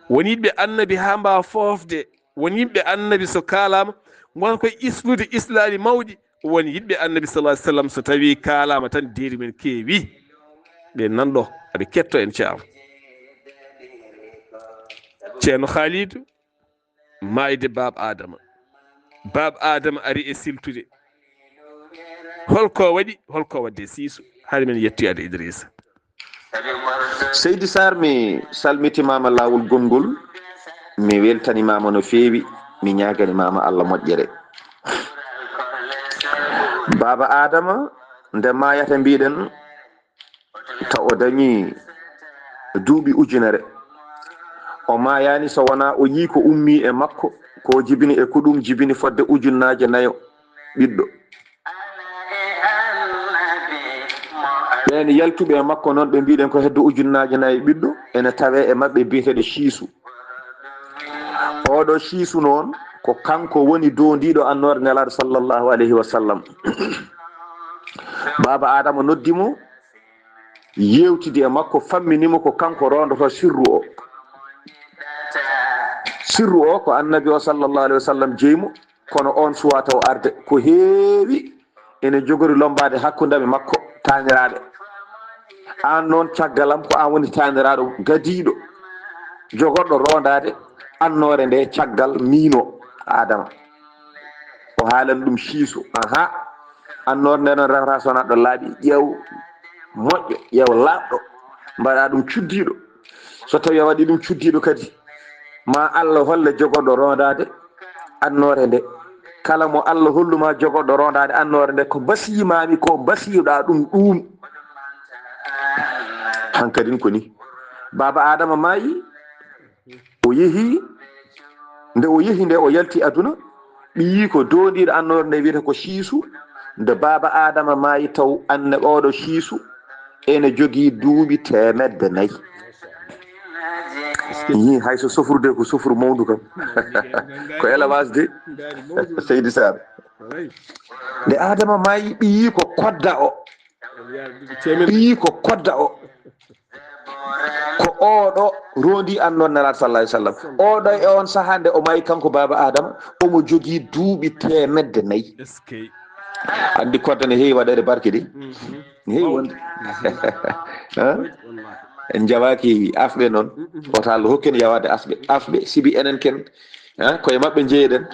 Won yiɗɓe Annabi haa mbaawa foofde. Won yiɗɓe Annabi so kaalaama, ngon koye islude islaali mawɗi. Won yiɗɓe Annabi sallallahu alayhi wa sallam so tawii kaalaama tan deedi men keewi. Ɓe nan ɗo, aɓe ketto en caama. Ceerno Khalidou, maayde Baaba Adama. Baaba Adama ari e siltude. Holko waɗi, holko waɗde siisu? Hari men yettoyaade Idrisa. Seydi Sarr, mi salmitimaama laawol gonngol, mi weltanimaama no feewi, mi ñaaganimaama Allah moƴƴere. Baaba Adama, nde maayata mbiɗen, taw o dañii duuɓi ujunere. O maayaani so wonaa o yii ko ummii e makko, ko jibini e ko ɗum jibini fodde ujunnaaje nayo ɓiɗɗo. Ɓeen yaltuɓe e makko noon, ɓe mbiɗen ko heddo ujunnaaje nayo ɓiɗɗo, ene tawee e maɓɓe biyeteeɗo Siisu. Oɗo Siisu noon, ko kanko woni doondiiɗo annoore Nelaaɗo sallallahu alayhi wa sallam. Baaba Adama noddi mo, yeewtidi e makko, fammini mo ko kanko roondoto sirru o. Sirru o ko Annabi o sallallahu alayhi wa sallam jeyi mo, kono oon suwaa taw arde. Ko heewi ene jogori lommbaade hakkunde am e makko, taaniraaɓe. Aan noon, caggal am, ko aan woni taaniraaɗo gadiiɗo, jogorɗo roondaade annoore nde caggal miino Adama. O haalani ɗum Siisu. Aha, annoore nde noon rewata so wonaa ɗo laaɓi, ƴeew moƴƴo, ƴeew laaɓɗo, mbaɗa ɗum cuddiiɗo. So tawii a waɗii ɗum cuddiiɗo kadi, ma Allah holle jogorɗo roondaade annoore nde. Kala mo Allah hollu ma jogorɗo roondaade annoore nde, ko mbasiyimaami ko mbasiyoɗaa ɗum ɗuum. Hankadin ko ni. Baaba Adama maayi, o yehi, nde o yehi nde o yalti aduna, ɓiyiiko doondiiɗo annoore nde wiyetee ko Siisu. Nde Baaba Adama maayi taw anne oɗo Siisu ene jogii duuɓi teemedde nayi. Ii, hay so sofrude ko sofru mawndu kam. Ko élevage de, Seydi Sarr. Nde Adama maayi, ɓiyiiko kodda o. Ɓiyiiko kodda o. Ko oɗo rondi annoon Nelaaɗo sallallahu alayhi wa sallam. Oɗo e on sahaa nde o maayi kanko Baaba Adama, omo jogii duuɓi teemedde nayi. Andi kodda ne heewi waɗeede barke de. Ne heewi wonde. Hein? En njawaaki afɓe noon. Wota Allah hokku en yawaade afɓe. Afɓe, sibi enen ken, hein, koye maɓɓe njeyeɗen.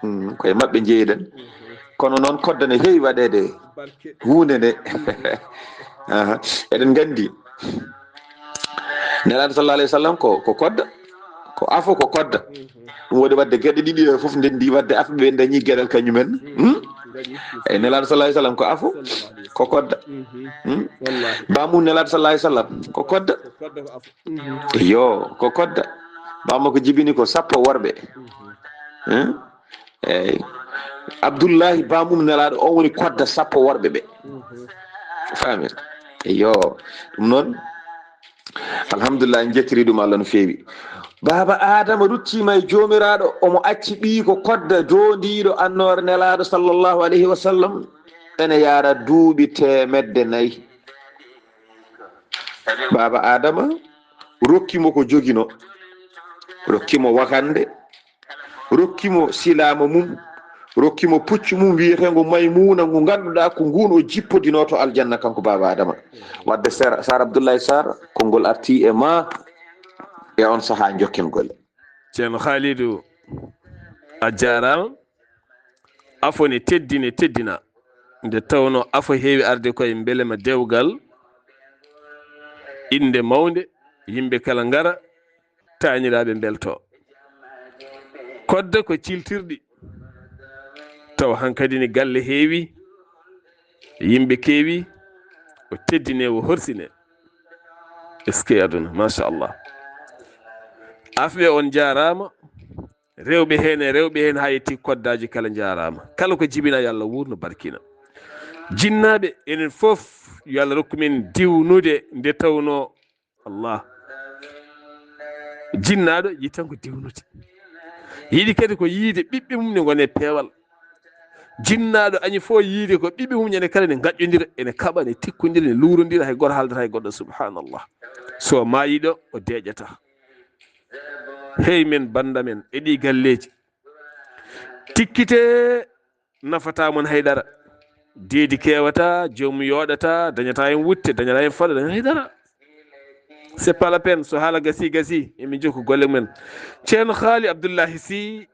Mm, koye maɓɓe njeyeɗen. Kono noon kodda ne heewi waɗeede huunde nde. Aha. Eɗen nganndi Nelaaɗo sallallahu alayhi wa sallam ko, ko kodda, ko afo, ko kodda. Ɗum waɗi waɗde geɗe ɗiɗi ɗe fof ndenndi, waɗde afɓe ɓe dañi geɗal kañumen. Hmm? Eyi, Nelaaɗo sallallahu alayhi wa sallam ko afo, ko kodda. Hmm? Baamu Nelaaɗo sallallahu alayhi wa sallam ko kodda. Yo, ko kodda. Baamu ko jibini ko sappo worɓe. Hmm? Eyi. Abdullahi bamum nelaaɗo, on woni kodda sappo worɓe ɓe. Faami? Eyyo. Ɗum noon, alhamdulillah, en njettiri ɗum Allah no feewi. Baaba Adama ruttiima e Joomiraaɗo, omo acci ɓiyi ko kodda doondiiɗo annoore nelaaɗo sallallahu alayhi wa sallam, ene yaara duuɓi teemedde nayi. Baaba Adama rokki mo ko jogino, rokki mo wakande, rokki mo silaama mum, rokki mo puccu mum wiyeteengo Maymuna, ngu ngannduɗaa ko ngun o jippodinoo to aljanna, kanko Baaba Adama. Wadde Sar, Sar Abdoulaye Sar, konngol arti e ma e on sahaa, njokken golle. Ceerno Khalidou, a jaaraama. Afo ne teddine, teddina. Nde tawnoo afo heewi arde koye mbelema dewgal, innde mawnde, yimɓe kala ngara, taaniraaɓe mbeltoo. Kodda ko ciltirɗi, tawa hankadi ne galle heewi, yimɓe keewi, o teddine, o horsine. Est-ce que aduna, machallah. Afɓe, on njaaraama. Rewɓe heen e rewɓe heen, haa yetti koddaaji kala, njaaraama. Kala ko jibina, yo Allah wuurno, barkina. Jinnaaɓe, enen fof, yo Allah rokku min diwnude nde tawnoo, Allah, jinnaaɗo yiɗi tan ko diwnude. Yiɗi kadi ko yiyde ɓiɓɓe mum ne ngona e peewal. Jinnaaɗo añi fof yiyde ko ɓiɓɓe mum ñande kala ne ngaƴƴondira, ene kaɓa, ne tikkondira, ne luurondira, hay gooto haaldata hay goɗɗo, subhanallah. So maayii ɗo, o deeƴata. Hey, men bannda men e ɗi galleeji. Tikkite, nafataa mon hay dara. Deedi keewata, joomum yooɗata, dañataa heen wutte, dañataa heen falo, dañataa hay dara. C'est pas la peine, so haala gasii, gasii, emin jokka golle men. Ceerno Haali Abdullahi Sih,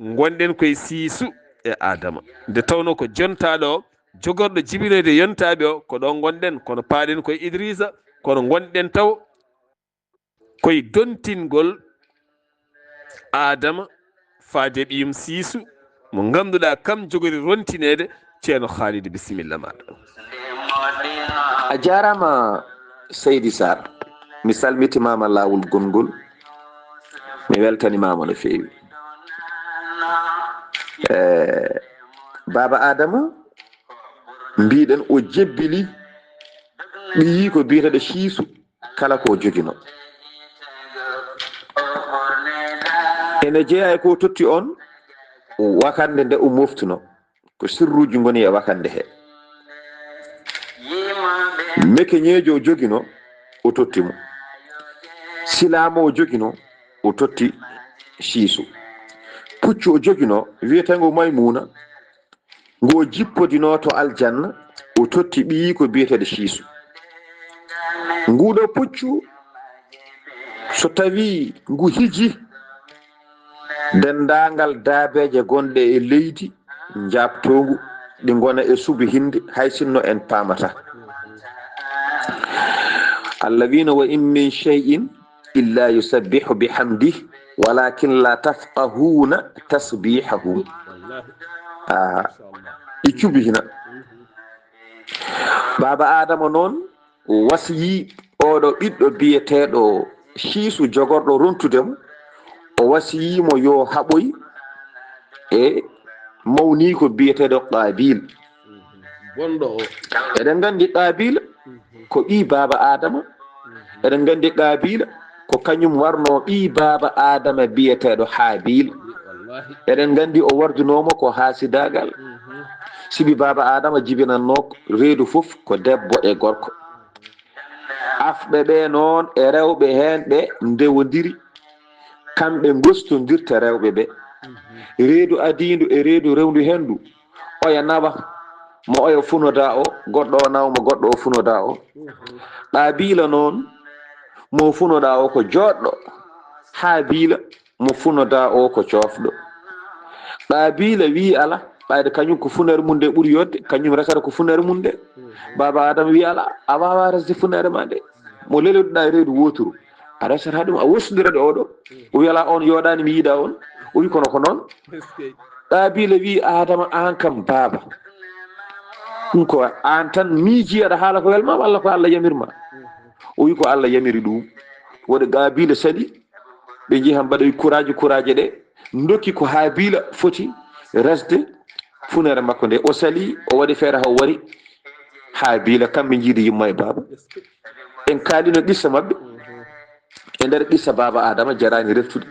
ngonɗen koye Siisu e Adama. Nde tawnoo ko jontaaɗo o, jogorɗo jibinoyde yontaaɓe o, ko ɗo ngonɗen, kono paaɗen koye Idrisa, kono ngonɗen taw koye dontingol Adama faade e ɓiyum Siisu, mo ngannduɗaa kam jogori rontineede. Ceerno Khalid, bisimilla maaɗa. A jaaraama, Seydi Sarr. Mi salmitimaama laawol gonngol. Mi weltanimaama no feewi. Eh, Baaba Adama, mbiɗen o jebbili ɓiyi ko biyeteeɗo Siisu, kala ko jogino. Ene jeyaa e ko totti on wakande nde o moftuno. Ko sirruuji ngoni e wakande he. Mekeñeejo o jogino, o totti mo. Silaama o jogino, o totti Siisu. Puccu o jogino, wiyeteengo Maymuna, ngo o jippodinoo to aljanna, o totti ɓiyiiko biyeteeɗo Siisu. Nguuɗo puccu, so tawii ngu hiji, denndaangal daabeeje gonɗe e leydi njaabtoo ngu, ɗi ngona e suudu hinnde, hay sinno en paamataa. Allah wiino: "Wa in min shay'in illa yusabbihu bihamdihi, walakin la tafqahuna tasbihahum." Ah, ɗi cuɓi hina. Baaba Adama noon, o wasiyii oɗo ɓiɗɗo biyeteeɗo Siisu, jogorɗo rontude mo, o wasiyii mo yo haɓoy e mawniiko biyeteeɗo Qaabiil. Bonɗo o. Eɗen nganndi Qaabiila ko ɓii baaba Adama. Eɗen nganndi Qaabiila ko kañum warnoo ɓii baaba Adama biyeteeɗo Haabiila. Wallahi. Eɗen nganndi o wardunoo mo ko haasidaagal. Sibi baaba Adama jibinannoo reedu fof ko debbo e gorko. Afɓe ɓe noon e rewɓe heen ɓe ndewondiri, kamɓe ngostondirta rewɓe ɓe. Reedu adiindu e reedu rewndu heen ndu, oya nawa mo oya funodaa o, goɗɗo o nawa mo goɗɗo o funodaa o. Qaabiila noon, mo funodaa o ko jooɗɗo, Haabiila, mo funodaa o ko coofɗo. Qaabiila wii alaa, ɓayde kañum ko funeere mum nde ɓuri yodde, kañum resata ko funeere mum nde. Baaba Adama wii alaa, a waawaa resde funeere ma nde. Mo leloɗaa e reedu wooturu, a resata ɗum, a wostondirat e oɗo. O wii alaa, on yooɗaani, mi yiɗaa on. O wii kono ko noon. Qaabiila wii Adama, aan kam baaba, ɗum ko aan tan miijii aɗa haala ko welmaa walla ko Allah yamir ma? O wii ko Allah yamiri ɗum. Waɗi Qaabiila sali, ɓe njehi han mbaɗoyi kuraaji, kuraaje ɗe ndokki ko Haabiila foti resde funere makko nde, o sali, o waɗi feere, o wari. Haabila, kamɓe njiidi yumma e baaba. En kaalino qissa maɓɓe. E nder qissa baaba Adama jarani reftude.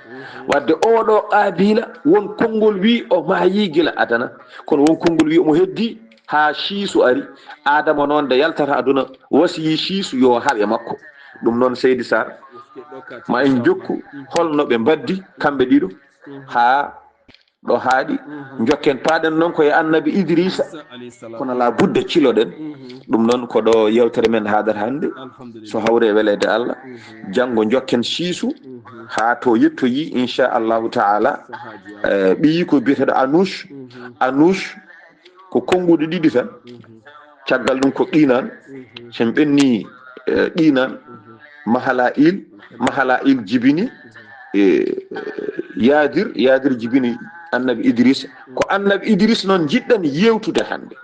Wadde oɗo Qaabila, won konngol wi o maayi gila adana. Kono won konngol wi omo heddi haa Shiisu ari. Adama noon nde yaltata aduna, wasiyi Shiisu yo haɓe makko. Ɗum noon, Seydi Sarr, ma en jokku holno ɓe mbaddi kamɓe ɗiɗo haa ɗo haaɗi. Njokken, paaɗen noon ko e Annabi Idrisa. Kono la budda ciloɗen. Ɗum noon ko ɗo yewtere men haadata hannde. So hawre e weleede Allah. Janngo njokken Shiisu haa to yettoyi, inchallahu taala. Eh, ɓiyi ko biyeteeɗo Anush. Anush ko konnguɗi ɗiɗi tan. Caggal ɗum ko Qinan. So en ɓenni, eh, Qinan, Mahala'il, Mahala'il jibini, eh, Yadir, Yadir jibini Annabi Idris. Ko Annabi Idris noon njiɗɗen yewtude hannde.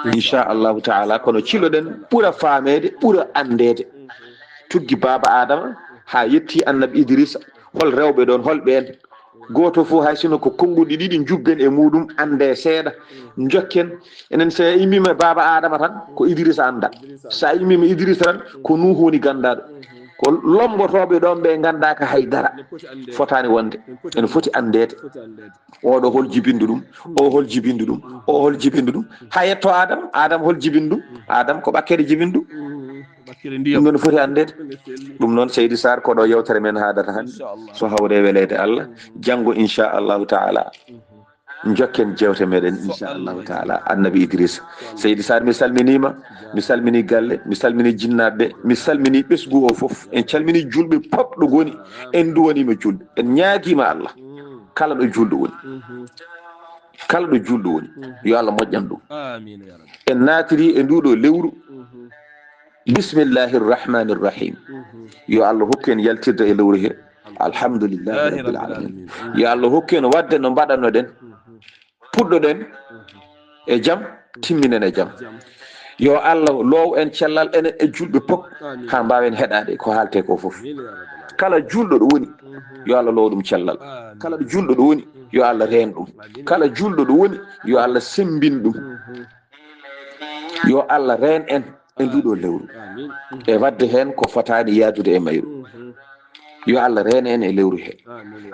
Inchallahu taala, kono ciloɗen ɓura faameede, ɓura anndeede. Tuggi baaba Adama haa yetti Annabi Idris, hol rewɓe ɗoon, hol ɓeen? Gooto fof, hay sino ko konnguɗi ɗiɗi, njuggen e muɗum, annde seeɗa, njokken. Enen, so a immima e baaba Adama tan, ko Idrisa annda. So a immima Idrisa tan, ko Nuuhu woni ganndaaɗo. Ko lombotooɓe ɗoon ɓe nganndaaka hay dara. Fotaani wonde. Ene foti anndeede. Oɗo hol jibinɗo ɗum, o hol jibinɗo ɗum, o hol jibinɗo ɗum. Haa yetto Adama, Adama hol jibinɗo ɗum? Adama ko ɓakkere jibinɗo ɗum. Ɓakkere ndiyam. Ɗum noon foti anndeede. Ɗum noon, Seydi Sarr, ko ɗo yewtere men haadata hannde. Inchallah. So hawre weleede Allah, janngo, inchallahu taala, njokken jewte meɗen, inchallahu taala. Annabi Idrisa. Seydi Sarr, mi salminiima, mi salmini galle, mi salmini jinnaaɓe, mi salmini ɓesngu o fof. En calmini julɓe pop ɗo ngoni, en nduwaniima julɓe. En ñaagiima Allah, kala ɗo julɗo woni. Kala ɗo julɗo woni, yo Allah moƴƴan ɗum. Amiin, ya Rabbi. En naatiri e nduɗo lewru. Bismillahi rrahmani rrahim. Yo Allah hokku en yaltirde e lewru he. Alhamdulillahi rabbil alamin. Yo Allah hokku en wadde no mbaɗannoɗen. Puɗɗoɗen e jam, timminen e jam. Yo Allah loow en cellal, enen e julɓe pop, haa mbaawen heɗaade ko haalte ko fof. Kala julɗo ɗo woni, yo Allah loow ɗum cellal. Kala ɗo julɗo ɗo woni, yo Allah reen ɗum. Kala julɗo ɗo woni, yo Allah semmbin ɗum. Yo Allah reen en e nduɗo lewru. E wadde heen ko fotaani yaadude e mayru. Yo Allah reen en e lewru he.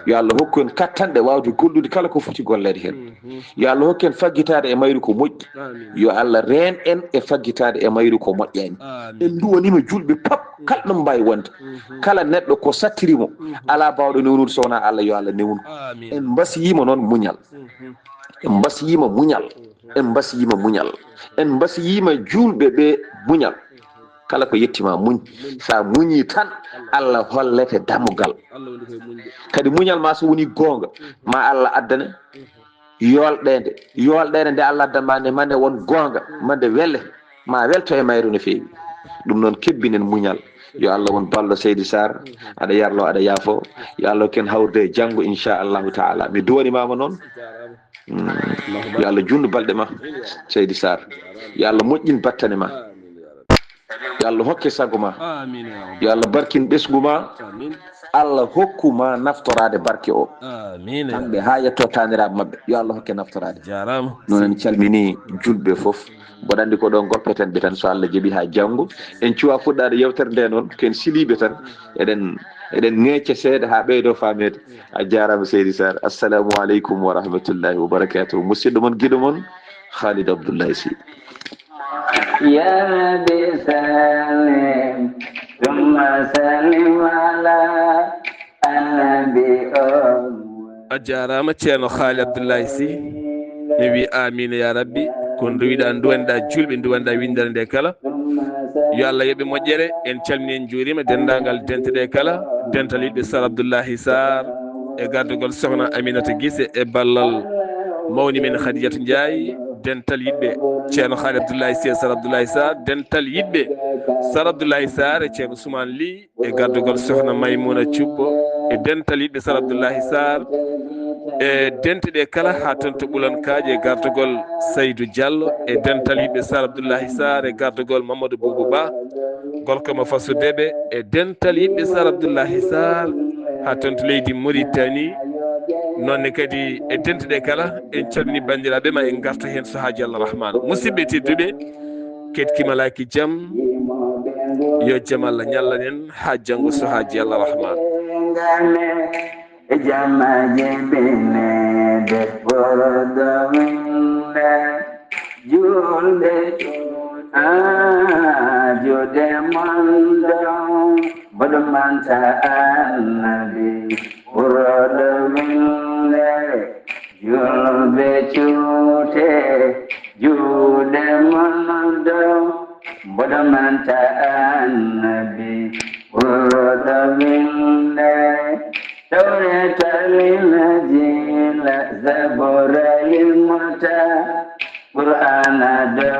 Yo Allah hokku en kattanɗe waawde gollude kala ko foti golleede heen. Yo Allah hokku en faggitaade e mayru ko moƴƴi. Yo Allah reen en e faggitaade e mayru ko moƴƴaani. En nduwaniima julɓe pop, kala ɗo mbaawi wonde. Kala neɗɗo ko sattiri mo, alaa baawɗo newnude so wonaa Allah, yo Allah newnu. En mbasiyiima noon muñal. En mbasiyiima muñal. En mbasiyiima muñal. En mbasiyiima juulɓe ɓe muñal. Kala ko yettima muñ. Sa muñi tan, Allah hollete damugal. Kadi muñal ma so woni goonga, ma Allah addane yoolɗeende. Yoolɗeende nde Allah addan ma nde, ma nde won goonga, ma nde wele, ma welto e mayru no feewi. Ɗum noon kebbinen muñal. Yo Allah won ballo Seydi Sarr, aɗa yarlo, aɗa yaafo. Yo Allah ken hawrude e janngo, inchallahu taala. Mi duwanimaama noon. Mm. Yo Allah junndu balɗe ma, Seydi Sarr. Yo Allah moƴƴin battane ma. Yo Allah hokke sago ma. Yo Allah barkin ɓesngu ma. Allah hokku ma naftoraade barke o. Kamɓe haa yetto taaniraaɓe maɓɓe. Yo Allah hokke naftoraade. Noon en calmini julɓe fof. Mboɗo anndi ko ɗo ngoppeten ɓe tan, so Allah jaɓi, haa janngo. En cuwa fuɗɗaade yewtere nde noon, ko en siliiɓe tan. Eɗen, eɗen ŋeecca seeɗa haa ɓeydo faameede. A jaaraama, Seydi Sarr. Assalamu aleykum wa rahmatullahi wa barakatuh. Musidɗo mon, giɗo mon, Khalid Abdoulaye Sy. يا رب سلم ثم سلم على النبي أول. A jaaraama, Ceerno Haali Abdullahi Sy. Mi wi aamiin ya rabbi. Ko nduwiɗaa, nduwaniɗaa julɓe, nduwaniɗaa winndere nde kala. Yo Allah yoɓ ɓe moƴƴere. En calmini, en njuuriima denndaangal dente ɗe kala. Dental yiɗɓe Sar Abdullahi Sarr e gardugol Sohna Aminata Gise e ballal mawni men Khadijatu Ndiaye. Dental yiɗɓe Ceerno Haali Abdullahi Sy e Sar Abdullahi Sarr. Dental yiɗɓe Sar Abdullahi Sarr e Ceerno Ousmane Ly. E gardugol Sohna Maymuna Cubbo e dental yiɗɓe Sar Abdullahi Sarr, e dente ɗe kala haa toon to Ɓulonkaaji, e gardugol Saydu Diallo e dental yiɗɓe Sar Abdullahi Sarr, e gardugol Mamadou Boubou Ba, gorko mo Faso Debe, e dental yiɗɓe Sar Abdullahi Sarr haa toon to leydi Mauritanie. Noon ne kadi e dentuɗe kala, en calmini banndiraaɓe ma en ngarta heen Sohaaji Allah Rahman. Musidɓe tedduɓe, keɗkima laaki jam, yo jam Allah ñallan en haa janngo Sohaaji Allah Rahman. E jama jibinede ɓurɗo winde julde, haa juuɗe mon ɗo mboɗo manta annabi ɓurɗo winde. Julɓe cuuɗe juuɗe mon ɗo mboɗo manta annabi ɓurɗo winde. Tawreta, Linjiila, Zabuura, Limota, Qur'aana ɗo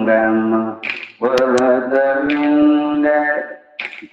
ngam ɓurɗo winde.